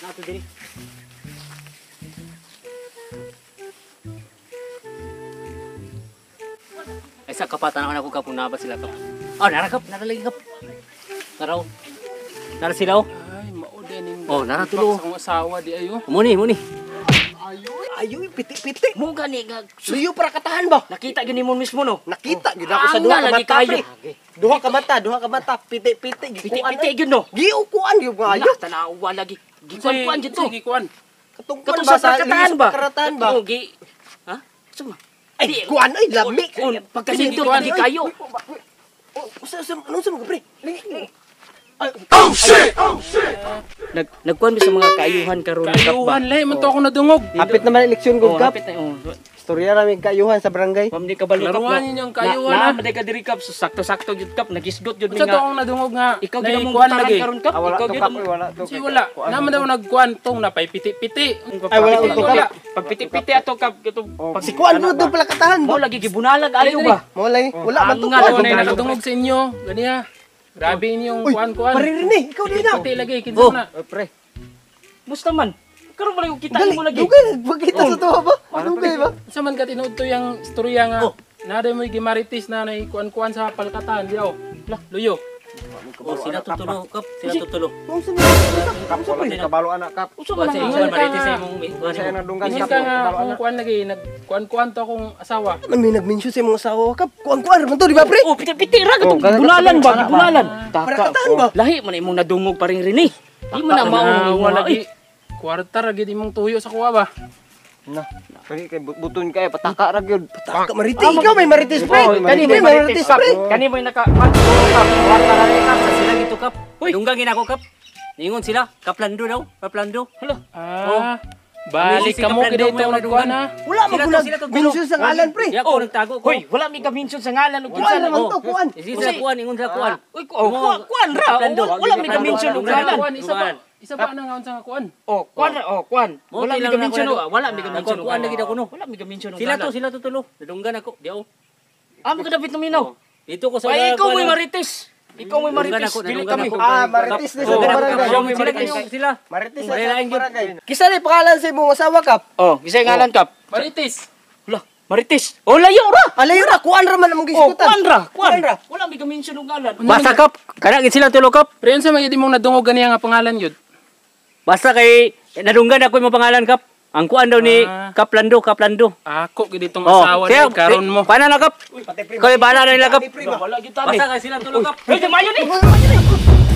Nato diri. Ay sa kapatan ako kap kung naba sila kap. Oh, nara kap, nara lagi kap. Naraw. Nara sila oh. Ay, mao din. Oh, nara tulo. Sa akong asawa di ayo. Muni, muni. Ayoy, piti-piti. Mo gani nga Luyo para katahan ba? nakita gyud nimo mismo no. Nakita gyud ako sa duha ka Ang lagi mata, kayo. pre. Duha ka mata, duha ka mata, piti-piti gikuan. Piti-piti gyud no. Giukuan gyud nga ayo. Ayo, tanawa lagi. Gikuan-kuan gyud to. Sige, kuan. Katungkuan Katong ba sa perkataan ba? Karatan ba? Oh, gi. Ha? Sa ma? Ay, kuan ay lami. Pagkasinto lagi kayo. Oh, usa usa anong sa mga pre? Ay, Nagkuan mi sa mga kaayuhan karon kap ba? Kayuhan lay man to ako nadungog. Hapit naman ang eleksyon Oh, gud kap. hapit na oh. Istorya ra mig kaayuhan sa barangay. Pam di kabalo kap. Laruan ninyo ang kaayuhan, Na, ah. na, ka diri kap, so sakto-sakto gyud kap, nagisgot gyud mi Unsa to nga. akong nadungog nga? Ikaw gyud among naikuan butaran lagi. karon kap. Ah, wala Ikaw to gyud kap, among wala to. Si wala. Naman daw nagkuan tong napay piti-piti. Ay, wala to kap. Pagpiti-piti ato kap kato pag Si kuan mo to pala katahan mo ba? lagi gibunalag ayo ba? Mo lagi, wala man to Ang nga, kuan. Ako na nakadungog sa inyo. Ganiya. Grabe inyong Uy, kuan-kuan. pare rin eh, ikaw din na. Piti lagi kinsa Oh. na. Oy, pre. Musta man? Karon ba lagi kita Gali, mo lagi? dugay nagpakita sa tuwa ba? Dugay ba? Unsa man ka tinuod to yang istorya nga Oh. naa mo'y gimarites na naikuan-kuan sa palkatan diaw. Lah, luyo. Oh, sila tutulo kap, sila tutulo. Kung sa mga Kap, wala kay kabalo anak kap. Usa man Ingon ang ka marites nga. sa imong kuan Sa nimo. nagdunggan Ingon kap. ka nga kabalo kung anak. kuan lagi nagkuan-kuan to akong asawa. Man may nag-mention sa imong asawa kap. Kuan-kuan man to, di ba pre? Oh, piti-piti ra katong Oh, kada- bunalan ba, kada- gibunalan. Para Taka. katahan ba? Lahi man imong nadungog paring rini. Di man na mao Na imong wala lagi. Kwarta ra gid imong tuyo sa kuwa ba. Na. Kani kay buton kay pataka ra gyud. Taka marites, ikaw may marites pre. Oh, kani May may marites marites pre. Kani mo naka kap. Kwarta ra ni kap Sa sila gito kap. Uy. Dunggan gina ko kap. Ningon sila, kaplando daw, kaplando. Hala. Ah. Balik Si ka mo Kaplando gid mo ito yung nagkuan ha. Wala man Sila ko to, sila to, nag-mention sa ngalan pre. Ya ko nagtago ko. Hoy, wala mi ka-mention sa ngalan ug Kuan kinsa naman to, kuan. Isi sila kuan, ingon sila kuan. Uy, oh, kuan kuan ra. Kaplando. Wala mi ka-mention og ngalan. Kuan isa pa. Isa pa na nga unsa nga kuan. Oh, kuan ra, oh, kuan. Mo, Wala mi kailangan ka-mention ako og wala mi ka-mention og Nagkuan na gid ako, no. Wala mi ka-mention og Sila to, ngalan. sila to tulo. Nadunggan ako, di ako. Amo ka dapat naminaw. Dito ko sa Ay, ikaw kuan, mo'y ah. marites. Ikaw mo'y Nadunggan marites. ako, Dili nadunggan kami. ako. Ah, marites ni sa Oh, barangay. siya may Sila marites. kayo, sila. Marites sa Wala lain gyud. barangay. Kisa ni pangalan sa imong asawa kap? Oh, kisay ngalan kap. Marites. Hala, marites. Oh, layo ra. Alayo ra, kuan ra man among Oh, gisgutan. kuan ra, kuan. Kuan ra. Wala mi ka-mention og ngalan. Basta kap, kana gid sila tulo kap. Pre unsa man gid imong nadungog ganiya nga pangalan gyud? Basta kay nadunggan ako imong pangalan kap. Ang kuan daw ni Ah. Kaplando, Kaplando. Ako gid itong Oh, asawa siya, ni karon mo. Paano na kap? Kay bala na nila kap. Wala gyud tani. Basta kay sila tulo kap. Hoy, di mayo ni.